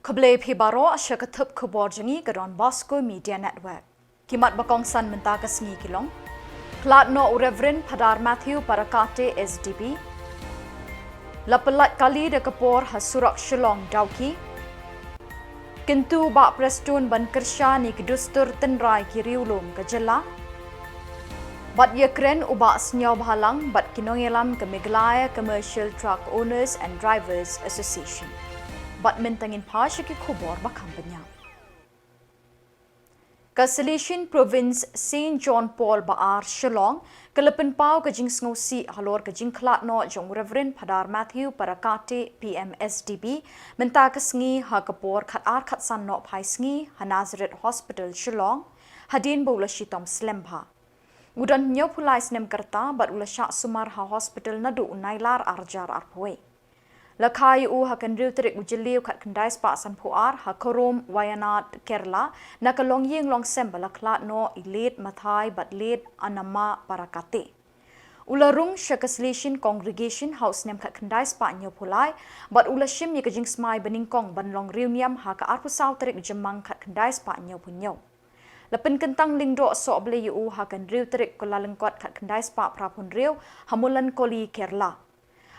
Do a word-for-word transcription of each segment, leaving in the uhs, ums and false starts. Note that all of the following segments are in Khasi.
Khublei phi baroh sha ka thup khubor jong ngi ka Don Bosco Media Network. Ki mat ba kongsan mynta ka sngi ki long: Khlad noh u Reverend Phadar Matthew Parakate S D B. La pyllait kali da ka por ha surok Shillong Dawki. Kyntu Bah Prestone ban kyrshan ïa ki dustur tynrai ki riewlum ka jylla. Bad ïakren u Bah Sniawbhalang bad ki nongïalam ka Meghalaya Commercial Truck Owners and Drivers Association. Bad mynta ngin phai sha ki khubor ba kham bniah. Ka Salesian Province Saint John Paul Ba Ar Shillong ka la pynpaw ka jingsngewsih halor ka jingkhlad noh jong u Reverend Phadar Matthew Parakate P M S D B mynta ka sngi ha ka por khatar khatsan nohphai sngi ha Nazareth Hospital Shillong, hadien ba u la shitom slem bha. U don hynñiewphew lai snem ka rta bad u la shah sumar ha hospital naduh u Nailar arhajar arphew wei. La kha ïa u ha ka hynriew tarik u Jylliew khatkhyndai spah sanphew ar ha Khorum, Wayanad, Kerala, na ka longïing longsem ba la khlad noh i Late Mathai bad Late Anama Parakate. U la rung sha ka Salesian Congregation ha u snem khatkhyndai spah hynñiewphew lai bad u la shim ïa ka jingsmai banyngkong ban long riewniam ha ka arphew saw tarik u Jymmang khatkhyndai spah hynñiewphew hynñiew. La pynkyntang lyngdoh sohblei ïa u ha ka hynriew tarik Kyllalyngkot khatkhyndai spah phraphew hynriew ha Mullankolli, Kerala.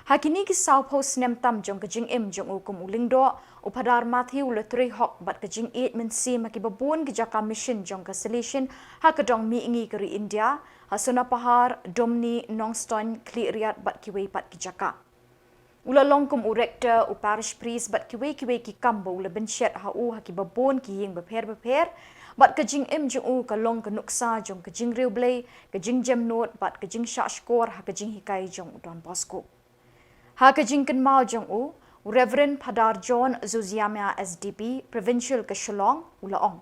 Ha kine ki sawphew snem tam jong ka jingim jong u kum u lyngdoh, u Phadar Matthew u la trei hok bad ka jingïeit mynsiem ha kiba bun ki jaka mission jong ka Salesian ha ka dong mihngi ka ri India, ha Sonapahar, Domni, Nongstoiñ, Khliehriat bad kiwei pat ki jaka. U la long kum u rector, u parish priest bad kiwei kiwei ki kam ba u la bynshet ha u ha kiba bun ki ïing bapher bapher. Bad ka jingim jong u ka long ka nuksa jong ka jingriewblei, ka jingjemnud bad ka jingshahshkor ha ka jinghikai jong u Don Bosco. Ha ka jingkynmaw jong u, u Reverend Phadar John Zuziamia S D B, Provincial ka Shillong, u la ong: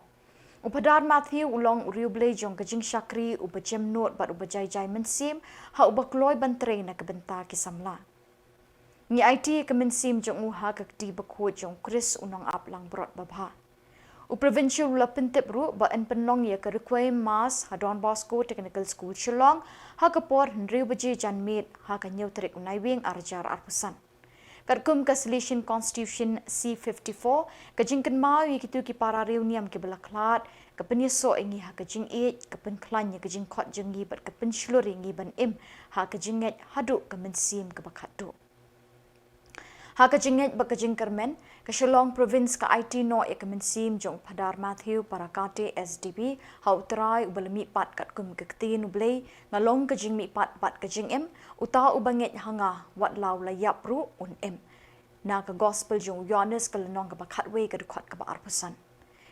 U Phadar Matthew u long u riewblei jong ka jingshakri, uba jemnud bad uba jai jai mynsiem ha uba kloi ban trei na ka bynta ki samla. Ngi aiti ïa ka mynsiem jong u ha ka kti bakhuid jong u Khrist u nongap langbrot babha. U Provincial u la pyntip ruh ba yn pynlong ïa ka Requiem Mass ha Don Bosco Technical School Shillong ha ka por hynriew baje janmiet ha ka hynñiew tarik u Naiwieng arhajar arphew san. Katkum ka Salesian Constitution C fifty four, ka jingkynmaw ïa kito ki para riewniam kiba la khlad ka pynïasoh ïa ngi ha ka jingïeit, ka pynkhlaiñ ïa ka jingkhot jong ngi bad ka pynshlur ïa ngi ban im ha ka jingngeit haduh ka mynsiem kaba khatduh. Ha ka jingngeit bad ka jingkyrmen, ka Shillong Province ka aiti noh ïa ka mynsiem jong u Phadar Matthew Parakate S D B ha U Trai uba la mihpat katkum ka ktien U Blei: Nga long ka jingmihpat bad ka jingim, uta uba ngeit ha nga, wat la u la ïap ruh un im. Na ka Gospel jong u Ïoannis ka lynnong kaba khatwei ka dkhot kaba arphew san.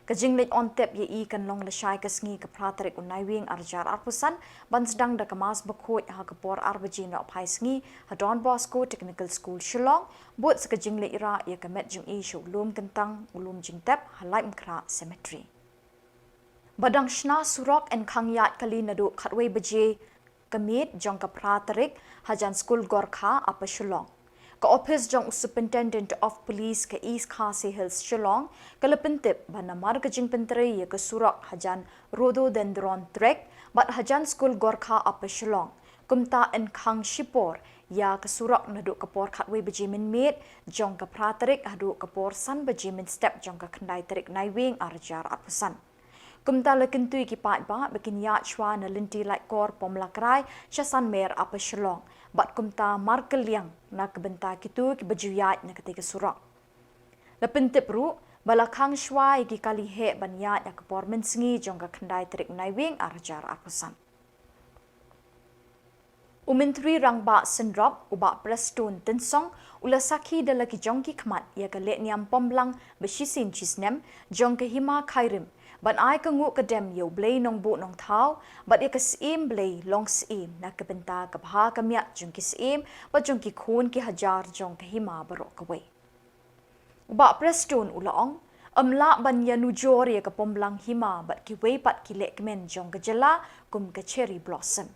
Ka jingleit on tep ïa i kan long lashai ka sngi ka phra tarik u Naiwieng arhajar arphew san, ban sdang da ka Mass bakhuid ha ka por ar baje nohphai sngi ha Don Bosco Technical School Shillong, bud sa ka jingleit rah ïa ka met jong i sha u lum kyntang, u lum jingtep ha Laitumkhrah Cemetery. Ba dang shna surok yn khang ïaid kali naduh khatwei baje ka miet jong ka phra tarik hajan Skul Gorkha, Upper Shillong. Ka ophis jong u Superintendent of Police ka East Khasi Hills Shillong ka la pyntip ba namar ka jingpyntrei ïa ka surok hajan Rhododendron Track bad hajan Skul Gorkha, Upper Shillong, kumta yn khang shipor ïa ka surok naduh ka por khatwei baje mynmiet jong ka phra tarik haduh ka por san baje mynstep jong ka khyndai tarik Naiwieng arhajar arphew san. Kumta la kyntu ïa ki paidbah ba kin ïaid shuwa na lynti Laitkor Pomlakrai sha Sanmer, Upper Shillong, bad kumta markylliang na ka bynta kito kiba ju ïaid na katei ka surok. La pyntip ruh ba la khang shuwa ïa ki kali heh ban ïaid ha ka por mynsngi jong ka khyndai tarik Naiwieng arhajar arphew san. U Myntri Rangbah Synrop, u Bah Prestone Tynsong, u la sakhi da la ki jong ki khmat ïa ka lehniam Pomblang ba shisien shisnem jong ka Hima Khyrim, ban ai ka nguh ka dem ïa U Blei Nongbuh Nongthaw bad ïa ka Syiem Blei Longsïem na ka bynta ka bha ka miat jong ki syiem bad jong ki khun ki hajar jong ka hima baroh kawei. U Bah Prestone u la ong, ym lah ban ïanujor ïa ka Pomblang Hima bad kiwei pat ki lehkmen jong ka jylla kum ka cherry blossom.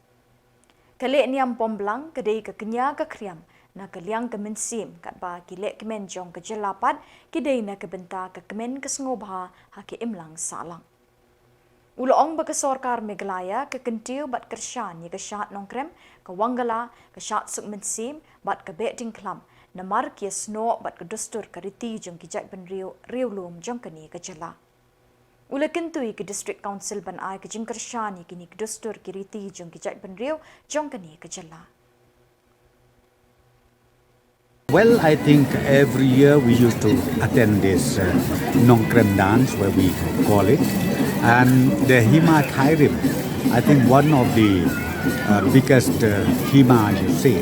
Ka lehniam Pomblang ka dei ka kñia ka khriam na ka liang ka mynsiem, katba ki lehkmen jong ka jylla pat ki dei na ka bynta ka kmen ka sngewbha ha ka imlang sahlang. U la ong ba ka Sorkar Meghalaya ka kyntiew bad kyrshan ïa ka Shad Nongkrem, ka Wangala, ka Shad Suk Mynsiem bad ka Behdieñkhlam namar ki ïasnoh bad ka dustur ka riti jong ki jaitbynriew riewlum jong kane ka jylla. U la kyntu ïa ki District Council ban ai ka jingkyrshan ïa kine ki dustur ki riti jong ki jaitbynriew jong kane ka jylla. Well, I think every year we used to attend this uh, Nongkrem dance, where we call it, and the Hima Khyrim. I think one of the uh, biggest uh, Hima, you say,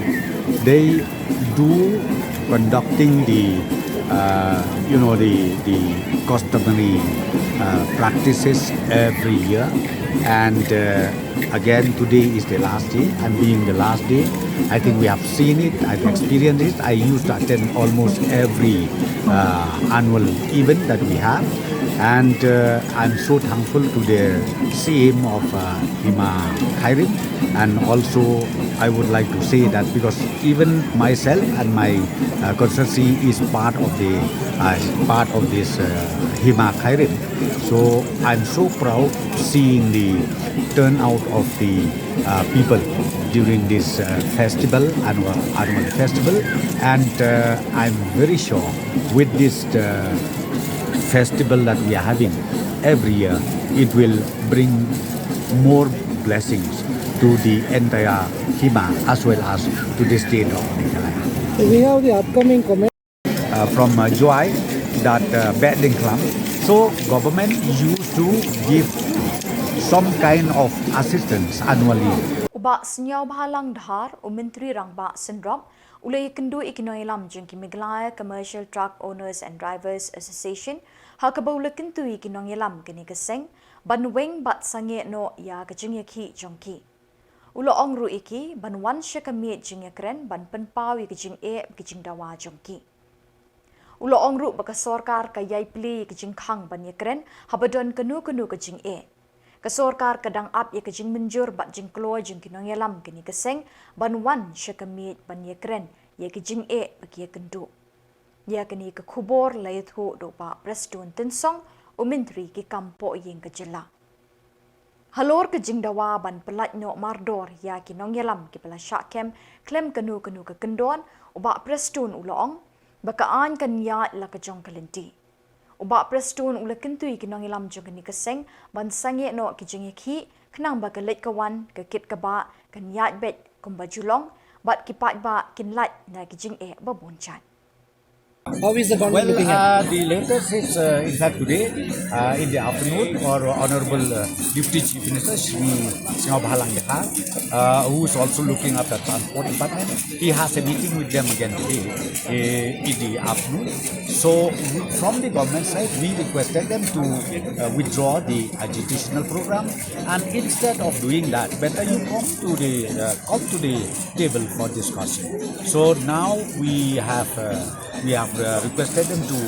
they do conducting the uh, you know the the customary uh, practices every year, and uh, again, today is the last day, and being the last day, I think we have seen it, I've experienced it. I used to attend almost every uh, annual event that we have, and uh, I'm so thankful to the C M of uh, Hima Khyrim, and also I would like to say that because even myself and my uh, constituency is part of the uh, part of this uh, Hima Khyrim. So I'm so proud seeing the turnout of the uh, people during this uh, festival, annual, annual festival, and uh, I'm very sure with this uh, festival that we are having every year, it will bring more blessings to the entire Hima as well as to the state of Meghalaya. We have the upcoming comment. Uh, from uh, Jowai, that uh, Betdengkhlam. So government used to give some kind of assistance annually. U Bah Sniawbhalang Dhar, u Myntri Rangbah Synrop, u la ïakynduh ïa ki nongïalam jong ki Meghalaya Commercial Truck Owners and Drivers Association, ha kaba u la kyntu ïa ki nongïalam kane ka seng ban weng bad sangeh noh ïa ka jingïakhih jong ki. U la ong ruh ïa ki ban wan sha ka miej jingïakren ban pynpaw ïa ka jingeh bad ka jingdawa jong ki. U la ong ruh ba ka sorkar ka ïai plie ïa ka jingkhang ban ïakren haba don kano kano ka jingeh. Ka sorkar ka dang ap ïa ka jingmynjur bad jingkloi jong ki nongïalam kane ka seng ban wan sha ka miej ban ïakren ïa ka jingeh ba ki ïakynduh. Ïa kane ka khubor la ïathuh da u Bah Prestone Tynsong, u Myntri ki kam pohïing ka jylla. Halor ka jingdawa ban pyllait noh mardor ïa ki nongïalam kiba la shah kem khlem kano kano ka kyndon, u Bah Prestone u la ong ba ka aiñ kan ïaid la ka jong ka lynti. U Bah Prestone u la kyntu ïa ki nongïalam jong kane ka seng ban sangeh noh ki jingïakhih khnang ba ka leit ka wan, ka kit ka bah kan ïaid beit kumba ju long bad ki paidbah kin lait na ki jingeh ba bun jait. How is the government Well, looking at uh, the latest is, uh, in fact, today, uh, in the afternoon, our Honorable uh, Deputy Chief Minister, Shri Sniawbhalang Dhar, uh, who is also looking after transport department, he has a meeting with them again today uh, in the afternoon. So, we- from the government side, we requested them to uh, withdraw the agitational program, and instead of doing that, better you come to the uh, come to the table for discussion. So now we have uh, we have uh, requested them to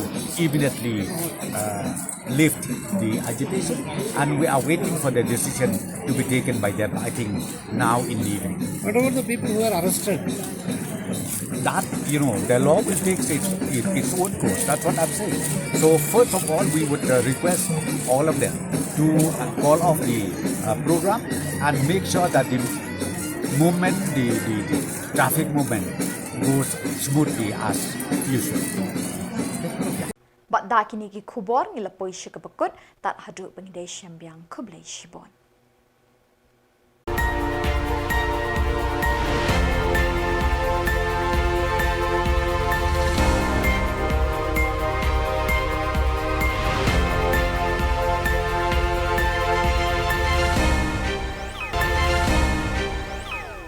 immediately uh, lift the agitation, and we are waiting for the decision to be taken by them. I think now in the evening. What about the people who are arrested? That, you know, the law will take its, its own course. That's what I'm saying. So first of all, we would uh, request all of them to uh, call off the uh, program and make sure that the movement, the, the, the traffic movement goes smoothly as usual. Bad da kine ki khubor ngi la poi sha kaba kut, tad haduh ba ngin ïashem biang, khublei shibun.